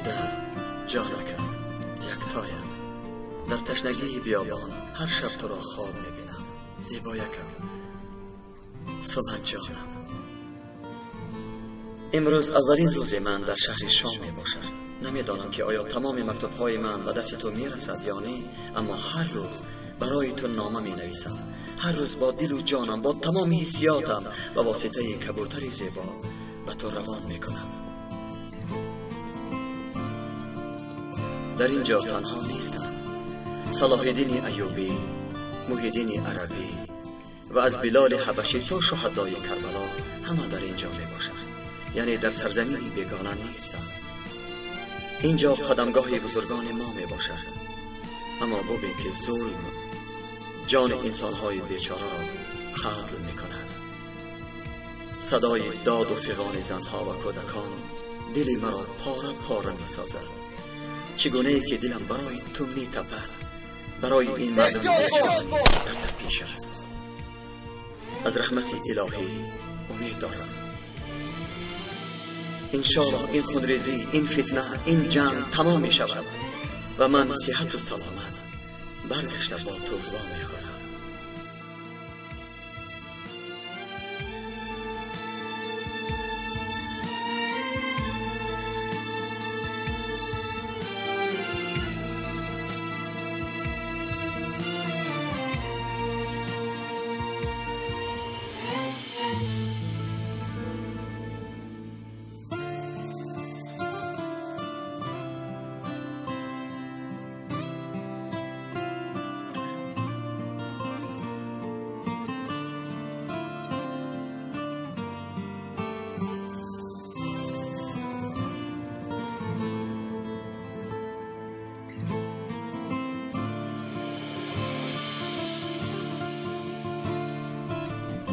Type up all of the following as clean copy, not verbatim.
Саида ҷонакам, яктоям. Дар ташнагии биёбон ҳар шаб туро хоб мебинам. Зебоякам, суманҷонам. Имрӯз аввалин рӯзи ман дар шаҳри Шом мебошад. Намедонам ки оё тамоми мактубҳои ман ба дасти ту мерасад ё не, аммо ҳар рӯз барои ту нома менависам. Ҳар рӯз бо дилу ҷонам, бо тамоми ҳиссиётам ба воситаи кабӯтари зебо ба ту равон мекунам. Дар ин ҷо танҳо нестам. Салоҳиддини Аюбӣ, Муҳиддини Арабӣ ва аз Билоли Ҳабашӣ то шуҳадои Карбало ҳама дар ин ҷо мебошанд. Яъне дар сарзамини бегона нестам. Ин ҷо қадамгоҳи бузургони мо мебошад. Аммо бубин ки зулм ҷони инсонҳои бечораро қатл мекунад. Садои доду фиғони занҳо ва кӯдакон дили маро пора пора месозад. Чӣ гунае ки дилам барои ту метапад, барои ин мардуми бечора низ дар тапиш аст. Аз раҳмати илоҳӣ умед дорам. Иншоаллоҳ ин хунрезӣ, ин фитна, ин ҷанг тамом мешавад ва ман сиҳату саломат баргашта бо ту во мехӯрам.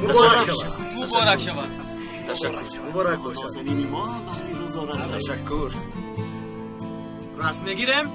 Муборак шавад. Муборак шавад. Ташаккур. Муборак бошад. Нозанини мо баҳри рӯзо расид. Ташаккур. Расм мегирем?